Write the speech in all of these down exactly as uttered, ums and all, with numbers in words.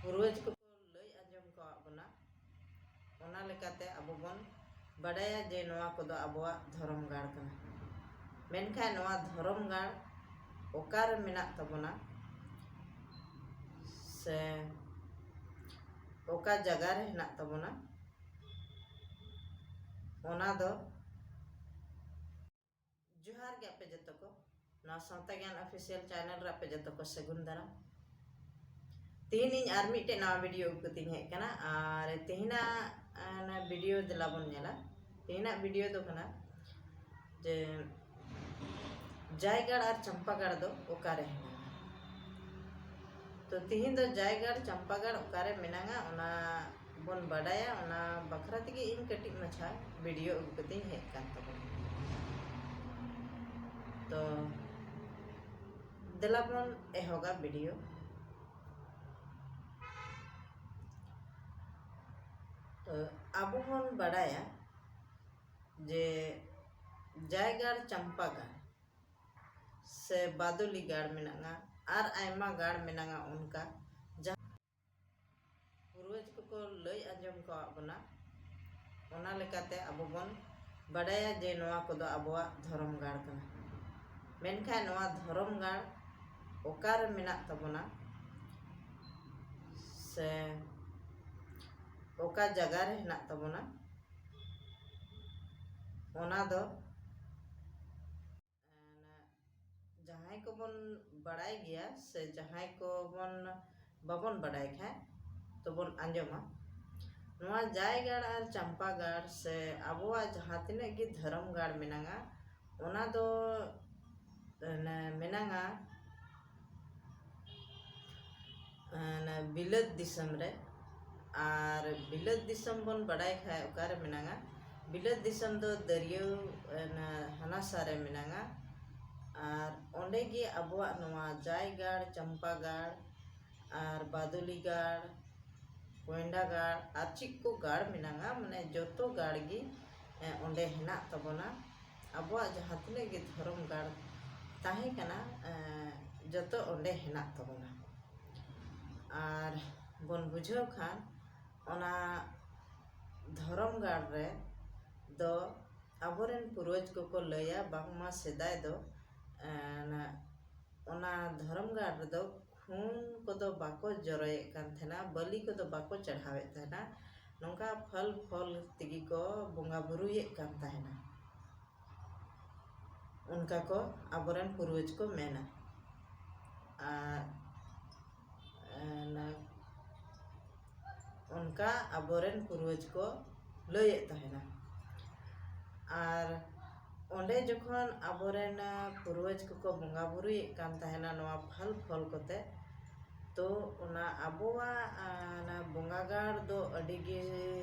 ᱯᱩᱨᱵᱚᱡᱽ ᱠᱚᱠᱚ ᱞᱟᱹᱭ ᱟᱸᱡᱚᱢ ᱠᱟᱣᱟᱫ ᱵᱚᱱᱟ, ᱚᱱᱟ ᱞᱮᱠᱟᱛᱮ ᱟᱵᱚ ᱵᱚᱱ ᱵᱟᱰᱟᱭᱟ ᱡᱮ ᱱᱚᱣᱟ ᱠᱚᱫᱚ ᱟᱵᱚᱣᱟᱜ ᱫᱷᱚᱨᱚᱢ ᱜᱟᱲ ᱠᱟᱱᱟ᱾ ᱢᱮᱱᱠᱷᱟᱱ ᱱᱚᱣᱟ ᱫᱷᱚᱨᱚᱢ ᱜᱟᱲ ᱚᱠᱟᱨᱮ ᱢᱮᱱᱟᱜ ᱛᱟᱵᱚᱱᱟ ᱥᱮ ᱚᱠᱟ ᱡᱟᱭᱜᱟ ᱨᱮ ᱦᱮᱱᱟᱜ ᱛᱟᱵᱚᱱᱟ, ᱚᱱᱟ ᱫᱚ ᱡᱚᱦᱟᱨ ᱜᱮ ᱟᱯᱮ ᱡᱚᱛᱚ ᱠᱚ, ᱱᱚᱣᱟ ᱥᱟᱶᱛᱟ ᱜᱮᱭᱟᱱ ᱚᱯᱷᱤᱥᱤᱭᱟᱞ ᱪᱮᱱᱮᱞ ᱨᱮ ᱟᱯᱮ ᱡᱚᱛᱚ ᱠᱚ ᱥᱟᱹᱜᱩᱱ ᱫᱟᱨᱟᱢ᱾ ᱛᱮᱦᱮᱧ ᱤᱧ ᱟᱨ ᱢᱤᱫᱴᱮᱡ ᱱᱟᱣᱟ ᱵᱷᱤᱰᱤᱭᱳ ᱟᱹᱜᱩ ᱠᱟᱛᱮᱧ ᱦᱮᱡ ᱟᱠᱟᱱᱟ, ᱟᱨ ᱛᱮᱦᱮᱧᱟᱜ, ᱟᱸ, ᱚᱱᱟ ᱵᱷᱤᱰᱤᱭᱳ ᱫᱮᱞᱟ ᱵᱚᱱ ᱧᱮᱞᱟ᱾ ᱛᱮᱦᱮᱧᱟᱜ ᱵᱷᱤᱰᱤᱭᱳ ᱫᱚ ᱠᱟᱱᱟ ᱡᱮ ᱡᱟᱭᱜᱟᱲ ᱟᱨ ᱪᱟᱢᱯᱟᱜᱟᱲ ᱫᱚ ᱚᱠᱟᱨᱮ ᱦᱮᱱᱟᱜᱼᱟ᱾ ᱛᱚ ᱛᱤᱦᱤᱧ ᱫᱚ ᱡᱟᱭᱜᱟᱲ ᱪᱟᱢᱯᱟᱜᱟᱲ ᱚᱠᱟᱨᱮ ᱢᱮᱱᱟᱜᱼᱟ ᱚᱱᱟ ᱵᱚᱱ ᱵᱟᱰᱟᱭᱟ᱾ ᱚᱱᱟ ᱵᱟᱠᱷᱨᱟ ᱛᱮᱜᱮ ᱤᱧ ᱠᱟᱹᱴᱤᱡ ᱢᱟᱪᱷᱟ ᱵᱷᱤᱰᱤᱭᱳ ᱟᱹᱜᱩ ᱠᱟᱛᱮᱧ ᱦᱮᱡ ᱟᱠᱟᱱ ᱛᱟᱵᱚᱱᱟ᱾ ᱛᱚ ᱫᱮᱞᱟ ᱵᱚᱱ ᱮᱦᱚᱵᱟ ᱵᱷᱤᱰᱤᱭᱳ᱾ ᱛᱚ ᱟᱵᱚ ᱵᱚᱱ ᱵᱟᱰᱟᱭᱟ ᱡᱮ ᱡᱟᱭᱜᱟᱲ ᱪᱟᱢᱯᱟᱜᱟᱲ ᱥᱮ ᱵᱟᱫᱚᱞᱤ ᱜᱟᱲ ᱢᱮᱱᱟᱜᱼᱟ, ᱟᱨ ᱟᱭᱢᱟ ᱜᱟᱲ ᱢᱮᱱᱟᱜᱼᱟ ᱚᱱᱠᱟ, ᱡᱟᱦᱟᱸ ᱯᱩᱨᱵᱚᱡᱽ ᱠᱚᱠᱚ ᱞᱟᱹᱭ ᱟᱸᱡᱚᱢ ᱠᱟᱣᱟᱫ ᱵᱚᱱᱟ, ᱚᱱᱟ ᱞᱮᱠᱟᱛᱮ ᱟᱵᱚ ᱵᱚᱱ ᱵᱟᱰᱟᱭᱟ ᱡᱮ ᱱᱚᱣᱟ ᱠᱚᱫᱚ ᱟᱵᱚᱣᱟᱜ ᱫᱷᱚᱨᱚᱢ ᱜᱟᱲ ᱠᱟᱱᱟ᱾ ᱢᱮᱱᱠᱷᱟᱱ ᱱᱚᱣᱟ ᱫᱷᱚᱨᱚᱢ ᱜᱟᱲ ᱚᱠᱟᱨᱮ ᱢᱮᱱᱟᱜ ᱛᱟᱵᱚᱱᱟ ᱥᱮ ᱚᱠᱟ ᱡᱟᱭᱜᱟ ᱨᱮ ᱦᱮᱱᱟᱜ ᱛᱟᱵᱚᱱᱟ, ᱚᱱᱟ ᱫᱚ ᱡᱟᱦᱟᱸᱭ ᱠᱚᱵᱚᱱ ᱵᱟᱲᱟᱭ ᱜᱮᱭᱟ ᱥᱮ ᱡᱟᱦᱟᱸᱭ ᱠᱚᱵᱚᱱ ᱵᱟᱵᱚᱱ ᱵᱟᱲᱟᱭ ᱠᱷᱟᱡ ᱛᱚᱵᱚᱱ ᱟᱸᱡᱚᱢᱟ᱾ ᱱᱚᱣᱟ ᱡᱟᱭᱜᱟᱲ ᱟᱨ ᱪᱟᱢᱯᱟᱜᱟᱲ ᱥᱮ ᱟᱵᱚᱣᱟᱜ ᱡᱟᱦᱟᱸ ᱛᱤᱱᱟᱹᱜ ᱜᱮ ᱫᱷᱚᱨᱚᱢ ᱜᱟᱲ ᱢᱮᱱᱟᱜᱼᱟ, ᱚᱱᱟ ᱫᱚ ᱢᱮᱱᱟᱜᱼᱟ ᱚᱱᱟ ᱵᱤᱞᱟᱹᱛ ᱫᱤᱥᱚᱢ ᱨᱮ᱾ ᱟᱨ ᱵᱤᱞᱟᱹᱛ ᱫᱤᱥᱚᱢ ᱵᱚᱱ ᱵᱟᱰᱟᱭ ᱠᱷᱟᱡ ᱚᱠᱟᱨᱮ ᱢᱮᱱᱟᱜᱼᱟ? ᱵᱤᱞᱟᱹᱛ ᱫᱤᱥᱚᱢ ᱫᱚ ᱫᱟᱹᱨᱭᱟᱹᱣ, ᱚᱱᱟ ᱦᱟᱱᱟ ᱥᱟ ᱨᱮ ᱢᱮᱱᱟᱜᱼᱟ᱾ ᱟᱨ ᱚᱸᱰᱮ ᱜᱮ ᱟᱵᱚᱣᱟᱜ ᱱᱚᱣᱟ ᱡᱟᱭᱜᱟᱲ, ᱪᱟᱢᱯᱟᱜᱟᱲ ᱟᱨ ᱵᱟᱫᱚᱞᱤᱜᱟᱲ, ᱠᱚᱭᱰᱟᱜᱟᱲ ᱟᱨ ᱪᱮᱫ ᱠᱚ ᱜᱟᱲ ᱢᱮᱱᱟᱜᱼᱟ, ᱢᱟᱱᱮ ᱡᱚᱛᱚ ᱜᱟᱲ ᱜᱮ, ᱮ, ᱚᱸᱰᱮ ᱦᱮᱱᱟᱜ ᱛᱟᱵᱚᱱᱟ᱾ ᱟᱵᱚᱣᱟᱜ ᱡᱟᱦᱟᱸ ᱛᱤᱱᱟᱹᱜ ᱜᱮ ᱫᱷᱚᱨᱚᱢ ᱜᱟᱲ ᱛᱟᱦᱮᱸ ᱠᱟᱱᱟ, ᱮ, ᱡᱚᱛᱚ ᱚᱸᱰᱮ ᱦᱮᱱᱟᱜ ᱛᱟᱵᱚᱱᱟ᱾ ᱟᱨ ᱵᱚᱱ ᱵᱩᱡᱷᱟᱹᱣ ᱠᱷᱟᱱ, ᱚᱱᱟ ᱫᱷᱚᱨᱚᱢ ᱜᱟᱲ ᱨᱮ ᱫᱚ ᱟᱵᱚᱨᱮᱱ ᱯᱩᱨᱣᱟᱹᱡᱽ ᱠᱚᱠᱚ ᱞᱟᱹᱭᱟ, ᱵᱟᱝᱢᱟ ᱥᱮᱫᱟᱭ ᱫᱚ ᱮᱸ, ᱚᱱᱟ ᱫᱷᱚᱨᱚᱢ ᱜᱟᱲ ᱨᱮᱫᱚ ᱠᱷᱩᱱ ᱠᱚᱫᱚ ᱵᱟᱠᱚ ᱡᱚᱨᱚᱭᱮᱫ ᱠᱟᱱ ᱛᱟᱦᱮᱱᱟ, ᱵᱟᱹᱞᱤ ᱠᱚᱫᱚ ᱵᱟᱠᱚ ᱪᱟᱲᱦᱟᱣᱮᱫ ᱛᱟᱦᱮᱱᱟ᱾ ᱱᱚᱝᱠᱟ ᱯᱷᱚᱞ ᱯᱷᱚᱞ ᱛᱮᱜᱮ ᱠᱚ ᱵᱚᱸᱜᱟ ᱵᱩᱨᱩᱭᱮᱫ ᱠᱟᱱ ᱛᱟᱦᱮᱱᱟ, ᱚᱱᱠᱟ ᱠᱚ ᱟᱵᱚᱨᱮᱱ ᱯᱩᱨᱣᱟᱹᱡᱽ ᱠᱚ ᱢᱮᱱᱟ᱾ ᱟᱨ ᱮᱸ, ᱚᱱᱠᱟ ᱟᱵᱚᱨᱮᱱ ᱯᱩᱨᱣᱟᱹᱡᱽ ᱠᱚ ᱞᱟᱹᱭᱮᱫ ᱛᱟᱦᱮᱱᱟ᱾ ᱟᱨ ᱚᱸᱰᱮ ᱡᱚᱠᱷᱚᱱ ᱟᱵᱚᱨᱮᱱ ᱯᱩᱨᱣᱟᱹᱡᱽ ᱠᱚᱠᱚ ᱵᱚᱸᱜᱟ ᱵᱩᱨᱩᱭᱮᱫ ᱠᱟᱱ ᱛᱟᱦᱮᱱᱟ ᱱᱚᱣᱟ ᱯᱷᱚᱞ ᱯᱷᱚᱞ ᱠᱚᱛᱮ, ᱛᱚ ᱚᱱᱟ ᱟᱵᱚᱣᱟᱜ ᱚᱱᱟ ᱵᱚᱸᱜᱟ ᱜᱟᱲ ᱫᱚ ᱟᱹᱰᱤ ᱜᱮ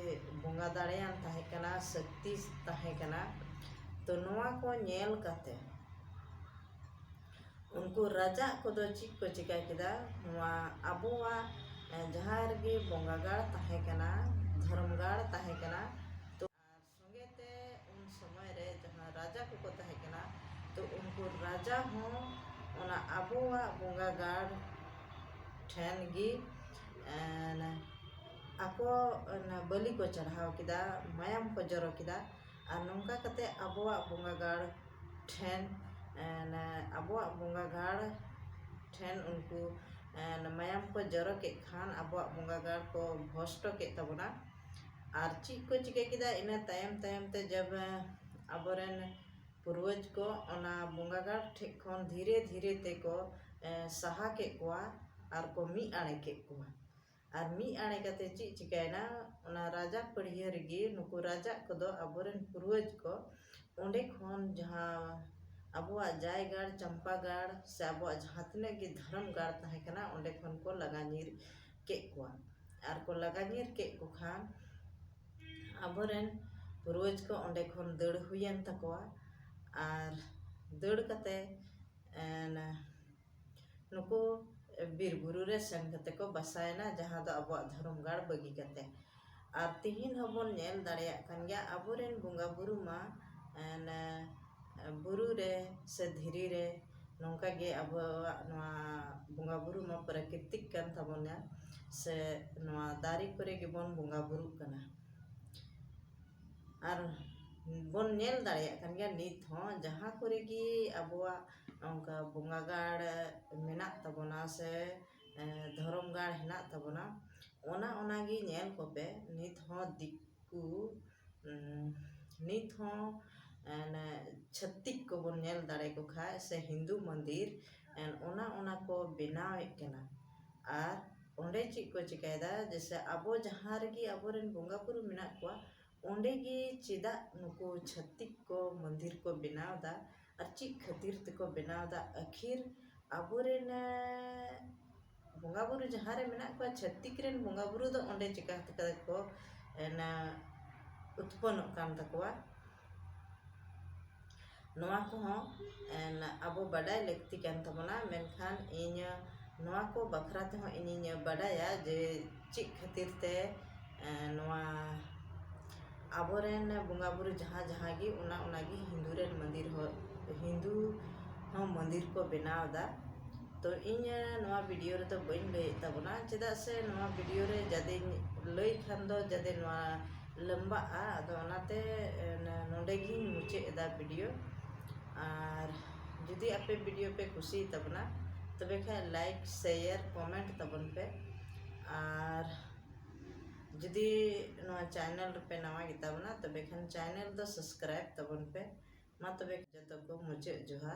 ᱵᱚᱸᱜᱟ ᱫᱟᱲᱮᱭᱟᱱ ᱛᱟᱦᱮᱸ ᱠᱟᱱᱟ, ᱥᱚᱠᱛᱤ ᱛᱟᱦᱮᱸ ᱠᱟᱱᱟ᱾ ᱛᱚ ᱱᱚᱣᱟ ᱠᱚ ᱧᱮᱞ ᱠᱟᱛᱮ ᱩᱱᱠᱩ ᱨᱟᱡᱟ ᱠᱚᱫᱚ ᱪᱮᱫ ᱠᱚ ᱪᱤᱠᱟᱹ ᱠᱮᱫᱟ? ᱱᱚᱣᱟ ᱟᱵᱚᱣᱟᱜ ᱡᱟᱦᱟᱸ ᱨᱮᱜᱮ ᱵᱚᱸᱜᱟ ᱜᱟᱲ ᱛᱟᱦᱮᱸ ᱠᱟᱱᱟ, ᱫᱷᱚᱨᱚᱢ ᱜᱟᱲ ᱛᱟᱦᱮᱸ ᱠᱟᱱᱟ, ᱛᱚ ᱟᱨ ᱥᱚᱸᱜᱮ ᱛᱮ ᱩᱱ ᱥᱚᱢᱚᱭ ᱨᱮ ᱡᱟᱦᱟᱸ ᱨᱟᱡᱟ ᱠᱚᱠᱚ ᱛᱟᱦᱮᱸ ᱠᱟᱱᱟ, ᱛᱚ ᱩᱱᱠᱩ ᱨᱟᱡᱟ ᱦᱚᱸ ᱚᱱᱟ ᱟᱵᱚᱣᱟᱜ ᱵᱚᱸᱜᱟ ᱜᱟᱲ ᱴᱷᱮᱱ ᱜᱮ ᱮᱸ, ᱟᱠᱚ ᱚᱱᱟ ᱵᱟᱹᱞᱤ ᱠᱚ ᱪᱟᱲᱦᱟᱣ ᱠᱮᱫᱟ, ᱢᱟᱭᱟᱢ ᱠᱚ ᱡᱚᱨᱚ ᱠᱮᱫᱟ᱾ ᱟᱨ ᱱᱚᱝᱠᱟ ᱠᱟᱛᱮ ᱟᱵᱚᱣᱟᱜ ᱵᱚᱸᱜᱟ ᱜᱟᱲ ᱴᱷᱮᱱ ᱮᱸ, ᱟᱵᱚᱣᱟᱜ ᱵᱚᱸᱜᱟ ᱜᱟᱲ ᱴᱷᱮᱱ ᱩᱱᱠᱩ ᱮᱸ, ᱢᱟᱭᱟᱢ ᱠᱚ ᱡᱚᱨᱚ ᱠᱮᱫ ᱠᱷᱟᱱ ᱟᱵᱚᱣᱟᱜ ᱵᱚᱸᱜᱟ ᱜᱟᱲ ᱠᱚ ᱵᱷᱚᱥᱴᱚ ᱠᱮᱫ ᱛᱟᱵᱚᱱᱟ᱾ ᱟᱨ ᱪᱮᱫ ᱠᱚ ᱪᱤᱠᱟᱹ ᱠᱮᱫᱟ, ᱤᱱᱟᱹ ᱛᱟᱭᱚᱢ ᱛᱟᱭᱚᱢ ᱛᱮ ᱡᱟᱵ ᱟᱵᱚᱨᱮᱱ ᱯᱩᱨᱣᱟᱹᱡᱽ ᱠᱚ ᱚᱱᱟ ᱵᱚᱸᱜᱟ ᱜᱟᱲ ᱴᱷᱮᱡ ᱠᱷᱚᱱ ᱫᱷᱤᱨᱮ ᱫᱷᱤᱨᱮ ᱛᱮᱠᱚ ᱮᱸ, ᱥᱟᱦᱟ ᱠᱮᱫ ᱠᱚᱣᱟ ᱟᱨ ᱠᱚ ᱢᱤᱫ ᱟᱲᱮ ᱠᱮᱫ ᱠᱚᱣᱟ᱾ ᱟᱨ ᱢᱤᱫ ᱟᱲᱮ ᱠᱟᱛᱮ ᱪᱮᱫ ᱪᱤᱠᱟᱹᱭᱮᱱᱟ, ᱚᱱᱟ ᱨᱟᱡᱟ ᱯᱟᱹᱲᱭᱟᱹ ᱨᱮᱜᱮ ᱱᱩᱠᱩ ᱨᱟᱡᱟ ᱠᱚᱫᱚ ᱟᱵᱚᱨᱮᱱ ᱯᱩᱨᱣᱟᱹᱡᱽ ᱠᱚ ᱚᱸᱰᱮ ᱠᱷᱚᱱ ᱡᱟᱦᱟᱸ ᱟᱵᱚᱣᱟᱜ ᱡᱟᱭᱜᱟᱲ, ᱪᱟᱢᱯᱟᱜᱟᱲ ᱥᱮ ᱟᱵᱚᱣᱟᱜ ᱡᱟᱦᱟᱸ ᱛᱤᱱᱟᱹᱜ ᱜᱮ ᱫᱷᱚᱨᱚᱢ ᱜᱟᱲ ᱛᱟᱦᱮᱸ ᱠᱟᱱᱟ, ᱚᱸᱰᱮ ᱠᱷᱚᱱ ᱠᱚ ᱞᱟᱜᱟ ᱧᱤᱨ ᱠᱮᱫ ᱠᱚᱣᱟ᱾ ᱟᱨ ᱠᱚ ᱞᱟᱜᱟ ᱧᱤᱨ ᱠᱮᱫ ᱠᱚ ᱠᱷᱟᱱ ᱟᱵᱚᱨᱮᱱ ᱯᱩᱨᱣᱟᱹᱡᱽ ᱠᱚ ᱚᱸᱰᱮ ᱠᱷᱚᱱ ᱫᱟᱹᱲ ᱦᱩᱭᱮᱱ ᱛᱟᱠᱚᱣᱟ᱾ ᱟᱨ ᱫᱟᱹᱲ ᱠᱟᱛᱮ ᱮᱸ, ᱱᱩᱠᱩ ᱵᱤᱨ ᱵᱩᱨᱩ ᱨᱮ ᱥᱮᱱ ᱠᱟᱛᱮ ᱠᱚ ᱵᱟᱥᱟᱭᱮᱱᱟ, ᱡᱟᱦᱟᱸ ᱫᱚ ᱟᱵᱚᱣᱟᱜ ᱫᱷᱚᱨᱚᱢ ᱜᱟᱲ ᱵᱟᱹᱜᱤ ᱠᱟᱛᱮ᱾ ᱟᱨ ᱛᱤᱦᱤᱧ ᱦᱚᱸᱵᱚᱱ ᱧᱮᱞ ᱫᱟᱲᱮᱭᱟᱜ ᱠᱟᱱ ᱜᱮᱭᱟ, ᱟᱵᱚᱨᱮᱱ ᱵᱚᱸᱜᱟ ᱵᱩᱨᱩ ᱢᱟ ᱮᱸ, ᱵᱩᱨᱩ ᱨᱮ ᱥᱮ ᱫᱷᱤᱨᱤ ᱨᱮ, ᱱᱚᱝᱠᱟ ᱜᱮ ᱟᱵᱚᱣᱟᱜ ᱱᱚᱣᱟ ᱵᱚᱸᱜᱟ ᱵᱩᱨᱩ ᱢᱟ ᱯᱨᱟᱠᱨᱤᱛᱤᱠ ᱠᱟᱱ ᱛᱟᱵᱚᱱᱟ᱾ ᱥᱮ ᱱᱚᱣᱟ ᱫᱟᱨᱮ ᱠᱚᱨᱮ ᱜᱮᱵᱚᱱ ᱵᱚᱸᱜᱟ ᱵᱩᱨᱩᱜ ᱠᱟᱱᱟ᱾ ᱟᱨ ᱵᱚᱱ ᱧᱮᱞ ᱫᱟᱲᱮᱭᱟᱜ ᱠᱟᱱ ᱜᱮᱭᱟ ᱱᱤᱛ ᱦᱚᱸ, ᱡᱟᱦᱟᱸ ᱠᱚᱨᱮ ᱜᱮ ᱟᱵᱚᱣᱟᱜ ᱚᱱᱠᱟ ᱵᱚᱸᱜᱟ ᱜᱟᱲ ᱢᱮᱱᱟᱜ ᱛᱟᱵᱚᱱᱟ ᱥᱮ ᱮ, ᱫᱷᱚᱨᱚᱢ ᱜᱟᱲ ᱦᱮᱱᱟᱜ ᱛᱟᱵᱚᱱᱟ, ᱚᱱᱟ ᱚᱱᱟ ᱜᱮ ᱧᱮᱞ ᱠᱚᱯᱮ᱾ ᱱᱤᱛ ᱦᱚᱸ ᱫᱤᱠᱩ, ᱩᱸ, ᱱᱤᱛ ᱦᱚᱸ ᱮᱱ, ᱪᱷᱟᱹᱛᱤᱠ ᱠᱚᱵᱚᱱ ᱧᱮᱞ ᱫᱟᱲᱮ ᱠᱚ ᱠᱷᱟᱡ ᱥᱮ ᱦᱤᱱᱫᱩ ᱢᱚᱱᱫᱤᱨ, ᱮᱱ, ᱚᱱᱟ ᱚᱱᱟ ᱠᱚ ᱵᱮᱱᱟᱣᱮᱫ ᱠᱟᱱᱟ᱾ ᱟᱨ ᱚᱸᱰᱮ ᱪᱮᱫ ᱠᱚ ᱪᱤᱠᱟᱹᱭᱮᱫᱟ, ᱡᱮᱭᱥᱮ ᱟᱵᱚ ᱡᱟᱦᱟᱸ ᱨᱮᱜᱮ ᱟᱵᱚᱨᱮᱱ ᱵᱚᱸᱜᱟ ᱵᱩᱨᱩ ᱢᱮᱱᱟᱜ ᱠᱚᱣᱟ, ᱚᱸᱰᱮ ᱜᱮ ᱪᱮᱫᱟᱜ ᱱᱩᱠᱩ ᱪᱷᱟᱹᱛᱤᱠ ᱠᱚ ᱢᱚᱱᱫᱤᱨ ᱠᱚ ᱵᱮᱱᱟᱣ ᱮᱫᱟ? ᱟᱨ ᱪᱮᱫ ᱠᱷᱟᱹᱛᱤᱨ ᱛᱮᱠᱚ ᱵᱮᱱᱟᱣ ᱮᱫᱟ? ᱟᱹᱠᱷᱤᱨ ᱟᱵᱚᱨᱮᱱ, ᱮ, ᱵᱚᱸᱜᱟ ᱵᱩᱨᱩ ᱡᱟᱦᱟᱸ ᱨᱮ ᱢᱮᱱᱟᱜ ᱠᱚᱣᱟ, ᱪᱷᱟᱹᱛᱤᱠ ᱨᱮᱱ ᱵᱚᱸᱜᱟ ᱵᱩᱨᱩ ᱫᱚ ᱚᱸᱰᱮ ᱪᱤᱠᱟ ᱠᱟᱛᱮ ᱠᱚ, ᱮ, ᱱᱟ, ᱩᱛᱯᱚᱱᱱᱚᱜ ᱠᱟᱱ ᱛᱟᱠᱚᱣᱟ? ᱱᱚᱣᱟ ᱠᱚᱦᱚᱸ, ᱮ, ᱱᱟ, ᱟᱵᱚ ᱵᱟᱰᱟᱭ ᱞᱟᱹᱠᱛᱤ ᱠᱟᱱ ᱛᱟᱵᱚᱱᱟ᱾ ᱢᱮᱱᱠᱷᱟᱱ ᱤᱧ ᱱᱚᱣᱟ ᱠᱚ ᱵᱟᱠᱷᱨᱟ ᱛᱮᱦᱚᱸ ᱤᱧᱤᱧ ᱵᱟᱰᱟᱭᱟ ᱡᱮ ᱪᱮᱫ ᱠᱷᱟᱹᱛᱤᱨ ᱛᱮ, ᱮ, ᱱᱚᱣᱟ ᱟᱵᱚᱨᱮᱱ ᱵᱚᱸᱜᱟ ᱵᱩᱨᱩ ᱡᱟᱦᱟᱸ ᱡᱟᱦᱟᱸ ᱜᱮ, ᱚᱱᱟ ᱚᱱᱟ ᱜᱮ ᱦᱤᱱᱫᱩ ᱨᱮᱱ ᱢᱚᱱᱫᱤᱨ ᱦᱚᱸ, ᱦᱤᱱᱫᱩ ᱦᱚᱸ ᱢᱚᱱᱫᱤᱨ ᱠᱚ ᱵᱮᱱᱟᱣ ᱮᱫᱟ᱾ ᱛᱚ ᱤᱧ ᱱᱚᱣᱟ ᱵᱷᱤᱰᱤᱭᱳ ᱨᱮᱫᱚ ᱵᱟᱹᱧ ᱞᱟᱹᱭᱮᱫ ᱛᱟᱵᱚᱱᱟ, ᱪᱮᱫᱟᱜ ᱥᱮ ᱱᱚᱣᱟ ᱵᱷᱤᱰᱤᱭᱳ ᱨᱮ ᱡᱟᱫᱤᱧ ᱞᱟᱹᱭ ᱠᱷᱟᱱ ᱫᱚ ᱡᱟᱫᱤ ᱱᱚᱣᱟ ᱞᱟᱢᱵᱟᱜᱼᱟ, ᱟᱫᱚ ᱚᱱᱟᱛᱮ, ᱮ, ᱱᱚᱰᱮ ᱜᱤᱧ ᱢᱩᱪᱟᱹᱫ ᱮᱫᱟ ᱵᱷᱤᱰᱤᱭᱳ᱾ ᱟᱨ ᱡᱩᱫᱤ ᱟᱯᱮ ᱵᱷᱤᱰᱤᱭᱳ ᱯᱮ ᱠᱩᱥᱤᱭᱟᱜ ᱛᱟᱵᱚᱱᱟ, ᱛᱚᱵᱮ ᱠᱷᱟᱱ ᱞᱟᱭᱤᱠ, ᱥᱮᱭᱟᱨ, ᱠᱚᱢᱮᱱᱴ ᱛᱟᱵᱚᱱ ᱯᱮ᱾ ᱟᱨ ᱡᱩᱫᱤ ᱱᱚᱣᱟ ᱪᱮᱱᱮᱞ ᱨᱮᱯᱮ ᱱᱟᱣᱟ ᱜᱮᱛᱟ ᱵᱚᱱᱟ, ᱛᱚᱵᱮ ᱠᱷᱟᱱ ᱪᱮᱱᱮᱞ ᱫᱚ ᱥᱟᱵᱥᱠᱨᱟᱭᱤᱵ ᱛᱟᱵᱚᱱ ᱯᱮ᱾ ᱢᱟ ᱛᱚᱵᱮ ᱡᱚᱛᱚ ᱠᱚ ᱢᱩᱪᱟᱹᱫ ᱡᱚᱦᱟᱨ᱾